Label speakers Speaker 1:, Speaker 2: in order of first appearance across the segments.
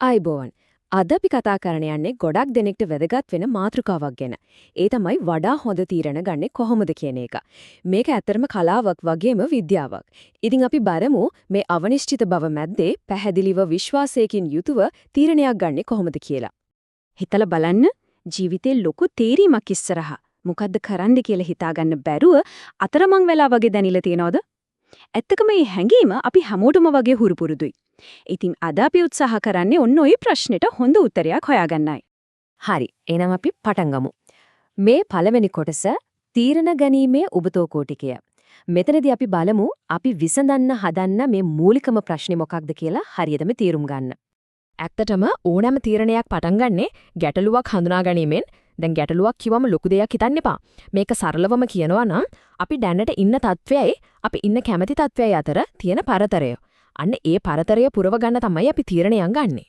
Speaker 1: ආයුබෝවන්. අද අපි කතා කරන්න යන්නේ ගොඩක් දෙනෙක්ට වැදගත් වෙන මාතෘකාවක් ගැන. ඒ තමයි වඩා හොඳ තීරණ ගන්නෙ කොහොමද කියන එක. මේක ඇත්තටම කලාවක් වගේම විද්‍යාවක්. ඉතින් අපි බලමු මේ අවනිශ්චිත බව මැද්දේ පැහැදිලිව විශ්වාසයකින් යුතුව තීරණයක් ගන්නෙ කොහොමද කියලා.
Speaker 2: හිතලා බලන්න, ජීවිතේ ලොකු තේරීමක් ඉස්සරහා මොකද්ද කරන්න කියලා හිතාගන්න බැරුව අතරමං වෙලා වගේ දැනිලා තියෙනවද? ඇත්තකම මේ හැඟීම අපි හැමෝටම වගේ හුරු පුරුදුයි. ඉතින් අද අපි උත්සාහ කරන්නේ ඔන්න ඔය ප්‍රශ්නෙට හොඳ උත්තරයක් හොයාගන්නයි.
Speaker 1: හරි. එහෙනම් අපි පටන් ගමු. මේ පළවෙනි කොටස තීරණ ගැනීමේ උබතෝ කෝටිකය. මෙතනදී අපි බලමු අපි විසඳන්න හදන්න මේ මූලිකම ප්‍රශ්නේ මොකක්ද කියලා හරියටම තේරුම් ගන්න. ඇත්තටම ඕනෑම තීරණයක් පටන් ගන්නෙ ගැටලුවක් හඳුනා ගැනීමෙන්. දැන් ගැටලුවක් කිව්වම ලොකු දෙයක් හිතන්න එපා. මේක සරලවම කියනවා නම් අපි දැනට ඉන්න තත්වයයි අපි ඉන්න කැමති තත්වයයි අතර තියෙන පරතරය. අන්න ඒ පරතරය පුරව ගන්න තමයි අපි තීරණයක් ගන්නෙ.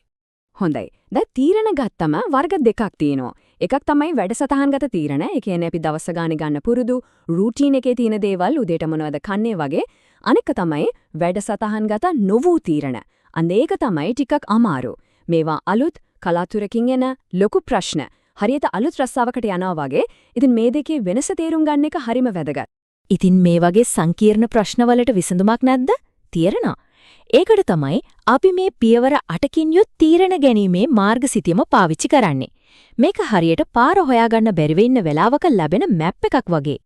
Speaker 2: හොඳයි. දැන් තීරණ ගත්තම වර්ග දෙකක් තියෙනවා. එකක් තමයි වැඩසටහන්ගත තීරණ. ඒ කියන්නේ අපි දවස ගානේ ගන්න පුරුදු රූටීන් එකේ තියෙන දේවල්, උදේට මොනවද කන්නේ වගේ. අනෙක තමයි වැඩසටහන්ගත නොවූ තීරණ. අන්න ඒක තමයි ටිකක් අමාරු. මේවා අලුත් කලාතුරකින් එන ලොකු ප්‍රශ්න. හරියට අලුත් රස්සාවකට යනවා වගේ. ඉතින් මේ දෙකේ වෙනස තේරුම් ගන්න එක හරිම වැදගත්.
Speaker 1: ඉතින් මේ වගේ සංකීර්ණ ප්‍රශ්නවලට විසඳුමක් නැද්ද? තීරණ. ඒකට තමයි අපි මේ පියවර 8කින් යුත් තීරණ ගැනීමේ මාර්ගසිතියම පාවිච්චි කරන්නේ. මේක හරියට පාර හොයාගන්න බැරිව ඉන්න වෙලාවක ලැබෙන මැප් එකක් වගේ.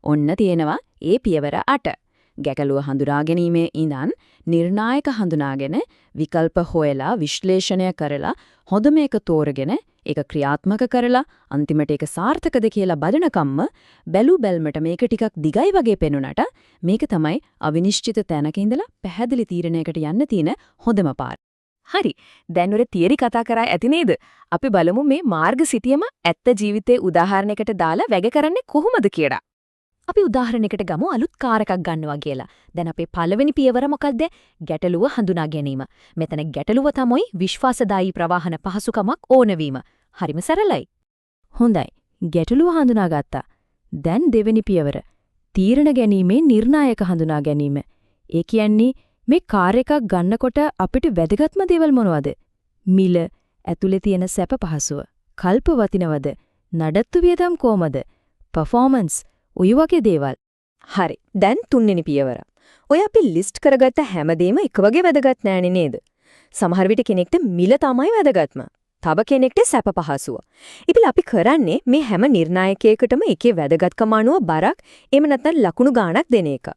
Speaker 2: ඔන්න තියෙනවා ඒ පියවර 8. ගැටලුව හඳුනා ගැනීමේ ඉඳන් නිර්ණායක හඳුනාගෙන, විකල්ප හොයලා, විශ්ලේෂණය කරලා, හොඳම එක තෝරගෙන, ඒක ක්‍රියාත්මක කරලා, අන්තිමට ඒක සාර්ථකද කියලා බලනකම්ම බැලු බැල්මට මේක ටිකක් දිගයි වගේ පෙනුනට මේක තමයි අවිනිශ්චිත තැනක ඉඳලා පැහැදිලි තීරණයකට යන්න තියෙන හොඳම පාර.
Speaker 1: හරි. දැන් ඔය තියරි කතා කරා ඇති නේද? අපි බලමු මේ මාර්ග සිතියම ඇත්ත ජීවිතේ උදාහරණයකට දාලා වැඩ කරන්නේ කොහොමද කියලා. අපි උදාහරණයකට ගමු අලුත් කාර් එකක් ගන්නවා කියලා. දැන් අපේ පළවෙනි පියවර මොකද්ද? ගැටලුව හඳුනා ගැනීම. මෙතන ගැටලුව තමයි විශ්වාසදායී ප්‍රවාහන පහසුකමක් ඕන වීම. හරිම සරලයි.
Speaker 2: හොඳයි. ගැටලුව හඳුනාගත්තා. දැන් දෙවෙනි පියවර. තීරණ ගැනීමේ නිර්ණායක හඳුනා ගැනීම. ඒ කියන්නේ මේ කාර් එකක් ගන්නකොට අපිට වැදගත්ම දේවල් මොනවද? මිල, ඇතුලේ තියෙන සැප පහසුව, කල්ප වතිනවද, නඩත්තු වියදම් කොහමද, පර්ෆෝමන්ස්, ඔය වගේ දේවල්.
Speaker 1: හරි. දැන් තුන්වෙනි පියවර. ඔය අපි ලිස්ට් කරගත්ත හැමදේම එක වගේ වැදගත් නෑනේ නේද? සමහර විට කෙනෙක්ට මිල තමයි වැදගත්ම. තව කෙනෙක්ට සැප පහසුව. ඉතින් අපි කරන්නේ මේ හැම නිර්ණායකයකටම එකේ වැදගත්කම අනුව බරක් එහෙම නැත්නම් ලකුණු ගාණක් දෙන එක.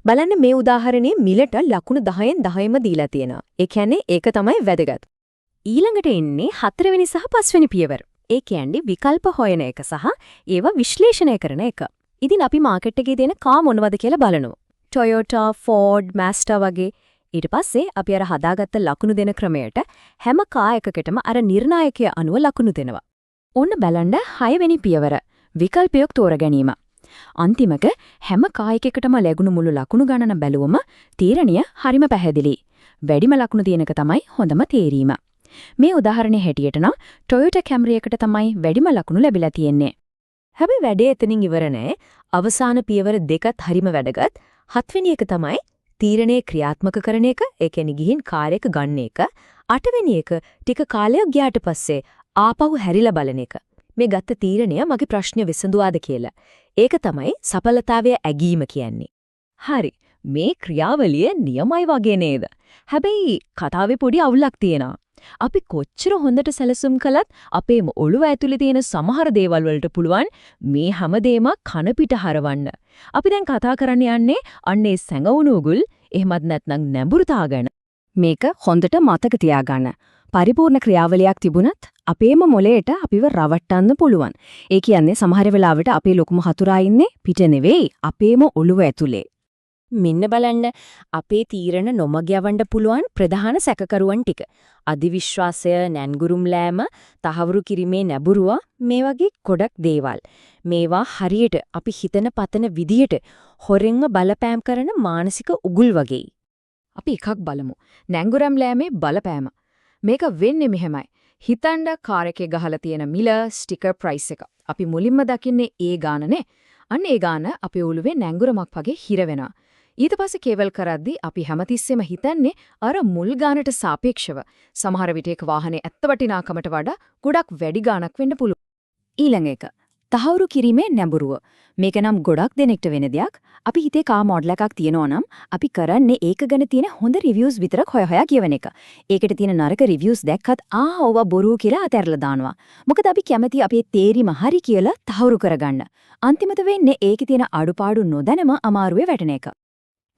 Speaker 1: බලන්න, මේ උදාහරණයේ මිලට ලකුණු 10න් 10ම දීලා තියෙනවා. ඒ කියන්නේ ඒක තමයි වැදගත්. ඊළඟට එන්නේ හතරවෙනි සහ පස්වෙනි පියවර. ඒ කියන්නේ විකල්ප හොයන එක සහ ඒවා විශ්ලේෂණය කරන එක. ඉතින් අපි මාකට් එකේ තියෙන කා මොනවද කියලා බලනවා. Toyota, Ford, Mazda වගේ. ඊට පස්සේ අපි අර හදාගත්ත ලකුණු දෙන ක්‍රමයට හැම කා එකකටම අර නිර්ණායකය අනුව ලකුණු දෙනවා. ඔන්න බලන්න හයවෙනි පියවර, විකල්පයක් තෝර ගැනීම. අන්තිමක හැම කා එකකටම ලැබුණු මුළු ලකුණු ගණන බැලුවම තීරණය හරිම පැහැදිලි. වැඩිම ලකුණු තියෙන එක තමයි හොඳම තේරීම. මේ උදාහරණේ හැටියට නම් Toyota Camry එකට තමයි වැඩිම ලකුණු ලැබිලා තියෙන්නේ. හැබැයි වැඩේ එතනින් ඉවර නෑ. අවසාන පියවර දෙකත් හරිම වැදගත්. හත්වෙනි එක තමයි තීරණය ක්‍රියාත්මක කරන එක, ඒ කියන්නේ ගිහින් කාර් එක ගන්න එක. අටවෙනි එක ටික කාලයක් ගියාට පස්සේ ආපහු හැරිලා බලන එක. මේ ගත්ත තීරණය මගේ ප්‍රශ්න විසඳුවාද කියලා. ඒක තමයි සඵලතාවය ඇගීම කියන්නේ. හරි. මේ ක්‍රියාවලිය නියමයි වගේ නේද? හැබැයි කතාවේ පොඩි අවුලක් තියෙනවා. අපි කොච්චර හොඳට සැලසුම් කළත් අපේම ඔළුව ඇතුලේ තියෙන සමහර දේවල් වලට පුළුවන් මේ හැමදේම කන පිට හරවන්න. අපි දැන් කතා කරන්න යන්නේ අන්න ඒ සැඟවුණු උගුල්, එහෙමත් නැත්නම් නැඹුරුතා ගැන.
Speaker 2: මේක හොඳට මතක තියාගන්න. පරිපූර්ණ ක්‍රියාවලියක් තිබුණත් අපේම මොලේට අපිව රවට්ටන්න පුළුවන්. ඒ කියන්නේ සමහර වෙලාවට අපේ ලොකුම හතුරා ඉන්නේ පිට නෙවෙයි, අපේම ඔළුව ඇතුලේ.
Speaker 1: මෙන්න බලන්න, අපේ තීරණ නොමග යවන්න පුළුවන් ප්‍රධාන සැකකරුවන් ටික. අධිවිශ්වාසය, නැන්ගුරුම් ලෑම, තහවුරු කිරීමේ නැඹුරුව, මේ වගේ ගොඩක් දේවල්. මේවා හරියට අපි හිතන පතන විදියට හොරෙන්ම බලපෑම් කරන මානසික උගුල් වගේ.
Speaker 2: අපි එකක් බලමු. නැංගුරම් ලෑමේ බලපෑම. මේක වෙන්නේ මෙහෙමයි. හිතන්න කාර් එකේ ගහලා තියෙන මිල, ස්ටිකර් ප්‍රයිස් එක. අපි මුලින්ම දකින්නේ ඒ ගානනේ. අන්න ඒ ගාන අපේ ඔළුවේ නැංගුරමක් වගේ හිර වෙනවා. ඊට පස්සේ කේවල් කරද්දී අපි හැමතිස්සෙම හිතන්නේ අර මුල් ගානට සාපේක්ෂව. සමහර විට ඒක වාහනේ ඇත්ත වටිනාකමට වඩා ගොඩක් වැඩි ගාණක් වෙන්න පුළුවන්. ඊළඟ එක, තහවුරු කිරීමේ නැඹුරුව. මේක නම් ගොඩක් දෙනෙක්ට වෙන දෙයක්. අපි හිතේ කාර් මොඩල් එකක් තියෙනවා නම් අපි කරන්නේ ඒක ගැන තියෙන හොඳ රිවිව්ස් විතරක් හොය හොයා කියවන එක. ඒකට තියෙන නරක රිවිව්ස් දැක්කත් ආ ඕවා බොරු කියලා අතහැරලා දානවා. මොකද අපි කැමති අපේ තේරීම හරි කියලා තහවුරු කරගන්න. අන්තිමට වෙන්නේ ඒකේ තියෙන අඩුපාඩු නොදැනම අමාරුවේ වැටෙන එක.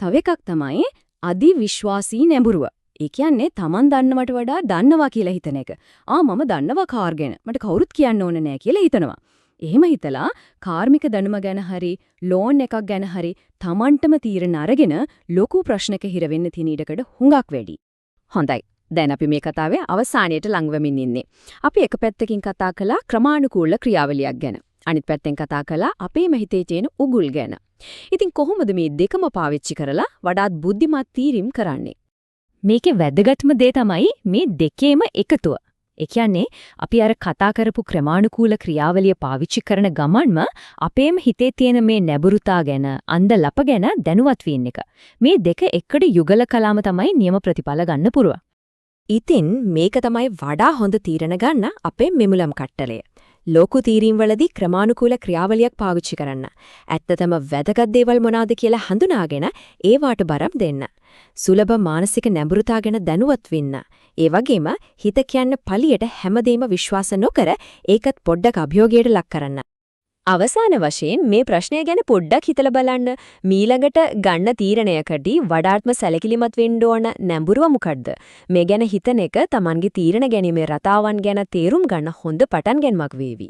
Speaker 2: තව එකක් තමයි අධි විශ්වාසී නැඹුරුව. ඒ කියන්නේ තමන් දන්නවට වඩා දන්නවා කියලා හිතන එක. ආ, මම දන්නවා කාර් ගැන. මට කවුරුත් කියන්න ඕන නෑ කියලා හිතනවා. එහෙම හිතලා කාර්මික දැනුම ගැන හරි ලෝන් එකක් ගැන හරි තමන්ටම තීරණ අරගෙන ලොකු ප්‍රශ්නක හිර වෙන්න තියෙන ඉඩකඩ හුඟක් වැඩි. හොඳයි. දැන් අපි මේ කතාවේ අවසානයට ලං වෙමින් ඉන්නේ. අපි එක පැත්තකින් කතා කළා ක්‍රමානුකූල ක්‍රියාවලියක් ගැන. අනිත් පැත්තෙන් කතා කළා අපේම හිතේ තියෙන උගුල් ගැන. ඉතින් කොහොමද මේ දෙකම පාවිච්චි කරලා වඩාත් බුද්ධිමත් තීරීම් කරන්නේ?
Speaker 1: මේකේ වැදගත්ම දේ තමයි මේ දෙකේම එකතුව. ඒ කියන්නේ අපි අර කතා කරපු ක්‍රමානුකූල ක්‍රියාවලිය පාවිච්චි කරන ගමන්ම අපේම හිතේ තියෙන මේ නැඹුරුතා ගැන, අන්ධ ලප ගැන දැනුවත් වෙන එක. මේ දෙක එකට යුගල කළාම තමයි නියම ප්‍රතිඵල ගන්න පුළුවන්.
Speaker 2: ඉතින් මේක තමයි වඩා හොඳ තීරණ ගන්න අපේ මෙමුලම් කට්ටලය. ලොකු තීරීම් වලදී ක්‍රමානුකූල ක්‍රියාවලියක් පාවිච්චි කරන්න. ඇත්තටම වැදගත් දේවල් මොනවාද කියලා හඳුනාගෙන ඒවාට බරම් දෙන්න. සුලභ මානසික නැඹුරුතා ගැන දැනුවත් වෙන්න. ඒ වගේම හිත කියන්න පළියට හැමදේම විශ්වාස නොකර ඒකත් පොඩ්ඩක් අභියෝගයට ලක් කරන්න. අවසාන වශයෙන් මේ ප්‍රශ්නය ගැන පොඩ්ඩක් හිතලා බලන්න. මීළඟට ගන්න තීරණයකදී වඩාත්ම සැලකිලිමත් වෙන්න ඕන නැඹුරුව මොකද්ද? මේ ගැන හිතන එක තමන්ගේ තීරණ ගැනීමේ රටාවන් ගැන තේරුම් ගන්න හොඳ පටන් ගැනීමක් වේවි.